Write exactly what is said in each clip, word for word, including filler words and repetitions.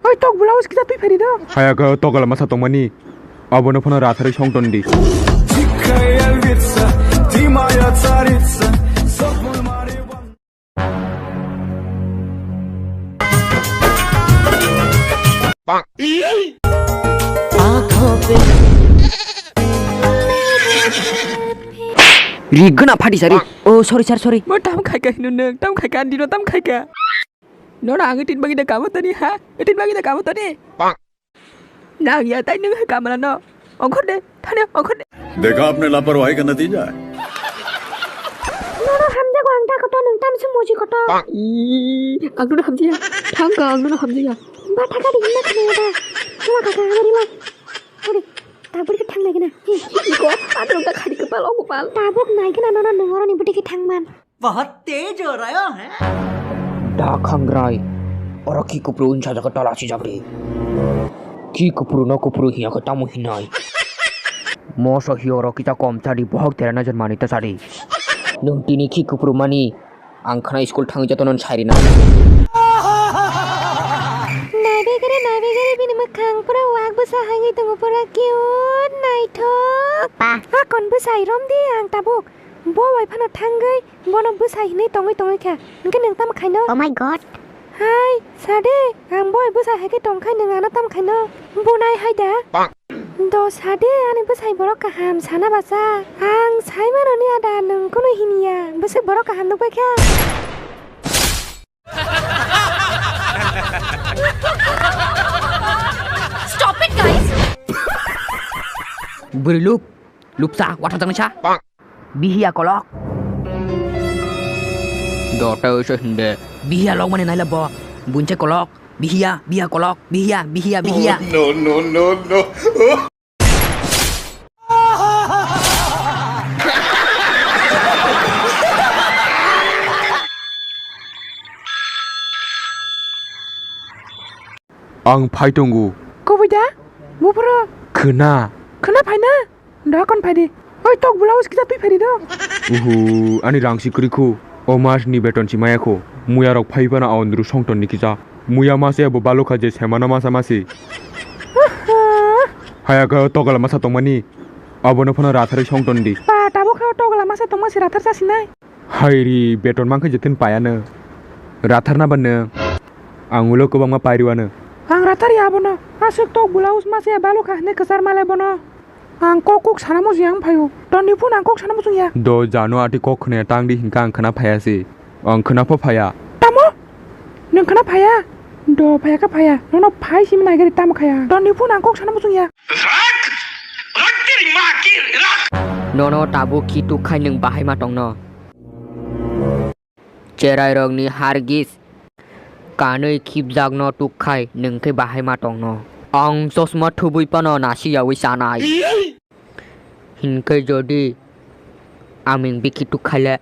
Oi, tok blouse kisa twi phari do. Haya khe tokla masa tongmani. Abono phano ratharwi songton di. Ri gana phati sari. Oh, sorry, sir, sorry. Mo tam khai ka hino nang, tam khai ka, andino tam khai ka. Nono ang itin bagi da kamo tani ha? Itin bagi da kamo tani? Nang ya tai nung hai kamala no. Ongkhor de, thane ongkhor de. देखा आपने लापरवाही का नतीजा है। Nono hamjago ang ta koto nung tam se moji koto. Ih, ang nono hamjaya. Thangka ang nono hamjaya. Ba thaka di hinna khne da. Chuma kaka amari lo. Ore, tabur ke thang lagi na. Iko, adrong ta khadi kepal, o kepal. Tabuk nai kena nono nung oroni budi ke thang man. बहुत तेज हो रहा है। Da khangrai, oro ki kupru wngsa jaga tala si jakdi. Ki kupru no kupru hiya khe tamo hinai. Moso hi oro kita kom chadi bohok tera najar mani ta chadi. Nung tini ki kupru mani ang khana school thangwi jotono sairi na. Naibegere, naibegere bini mwkhang pura wak bwsa hangwi tongo, pura cute, naithok. Pa. Akon bwsai romdi ang tabuk. Bo bai phano thangwi bono bwsai hinwi tongwi tongwi kha. Hwnkhe nwng tamo khaino? Oh my God. Hai, sade, ang boi bwsai hai khe tongkhai nwng ano tamo khaino? Bunai hai da? Do sade, ani bwsai borok kaham sana bacha. Ang sai mano ni ada nwng kunu hiniya. Bwsai borok kaham nukbai kha. Stop it, guys! Bwrwi lup, lupsa, watha jangsa. Bihiya kolok. Dota se hinde. Bihiya lok mane naila bo. Bunche kolok. Bihiya, bihiya kolok. Bihiya, bihiya, bihiya. No, no, no, no. Ang phai tongo. Kubui da? Buphuru? Khna. Khna phaina? Da kon phai di. Oi, tok blouse kisa twi phai di do. Uhu, ani rang si kwrwi khu. O mas ni beton si maya khu. Muya rok phai phano aondru songton ni kisa. Muya mase bo balukha je semana masa masi. Aha. Haya khe tokla masa tongmani. Abono phano ratharwi songton di. Pa, tabuk khe tokla masa tongma si rathar sa sinai. Hai ri, beton mankhe jetin payano. Ratharna ba nwng. Ang ulo kwbangma pairiwano. Ang rathar ya abono. Aswk tok blouse mase balukha hwnwi kwchar malai bono. Ang kok kok sana muchung ya ang phaio. Toni phone ang kok sana muchung ya. Do jano ati kok khwnaya tang di hinka ang khwna phaya se. Ang khwna pho phaya. Tamo? Nwng khwna phaya? Do phaya kha phaya. Nono phai simi nai gari tamo khaya. Toni phone ang kok sana muchung ya. Nono tabuk khi tuk khai nwng bahai ma tongno. Cherai rokni hargis kanwi khibjakno tuk khai nwng khe bahai ma tongno. Ang chosma thubui phano nasi yaui chanai. Hinkhe jodi aming bikhi tuk khaile,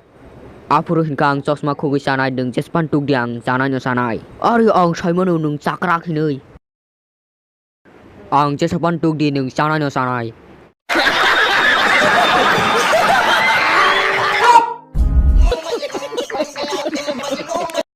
aphuru hinkhe ang chosma khugui chanai, nwng jespan tuk di ang chanai no chanai. Ari ang saimano nwng chakrak hinwi. Ang jesapan tuk di nwng chanai no chanai.